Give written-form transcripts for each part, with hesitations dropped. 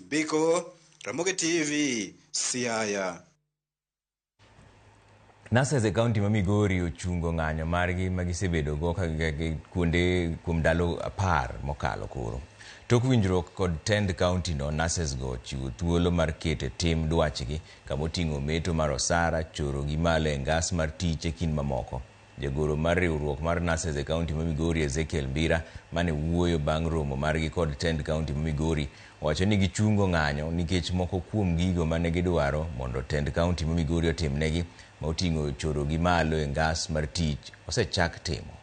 Biko, Ramogi TV, Siaya. Nurses e kaunti ma Migori ochungo ng'anyo margi ma gisebedogo ka kuonde kuom ndalo 10 mokalo koro. Tok winjruok kod tend kaunti no, nurses go ochiwo thuolo mar keto e tim dwachgi kama oting'o meto mar osara, choro gi malo e ngas mar tich e kind mamoko. Jagoro mar riwruok mar nurses e kaunti ma Migori Ezekiel Mbira mane wuoyo bang' romo margi kod tend kaunti ma Migori owacho ni gichungo ng'anyo nikech moko kuom gigo mane gidwaro mondo tend kaunti ma Migori otimnegi ma oting'o choro gi malo e ngas mar tich osechak timo.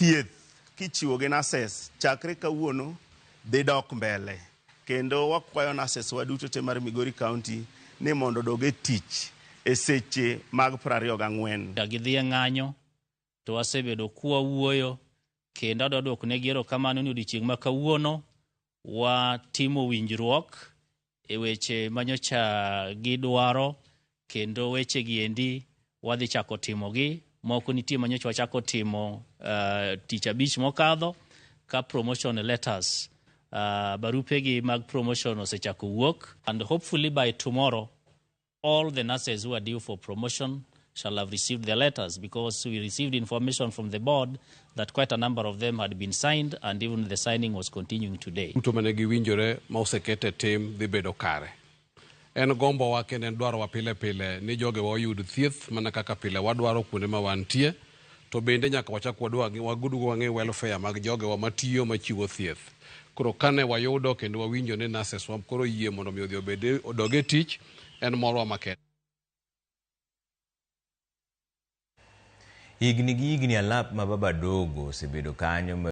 Thieth kichiwo gi nurses chakre kawuono dhi dok mbele kendo wakwayo nurses wa duto te mar Migori County ni mondo odog e tich e seche mag 24. Ka gidhi e ng'anyo to wasebedo kwawuoyo kendo adwa duoko negi erokamano ni odiochieng' ma kawuono watimo winjruok e weche manyocha gidwaro kendo weche gi endi wadhi chako timogi. Moko nitie manyocha wachako timo tich abich mokadho ka promotion letters barupegi mag promotion osechako wuok, and hopefully by tomorrow all the nurses who are due for promotion shall have received their letters, because we received information from the board that quite a number of them had been signed and even the signing was continuing today. Duto mane giwinjore ma oseket e tim dhi bedo kare. En gombowa kendo en dwarowa pile pile ni jogewa oyud thieth mana kaka pile wadwaro kuonde ma wantie, to bende nyaka wachak waduog wang'i welfare mag jogewa matiyo machiwo thieth. Koro kane wayudo kendo wawinjo ni nurses wa koro yie mondo mi odhi obed odog e tich, en morwa makende. Higni gi higni alap ma Baba Dogo osebedo kanyo.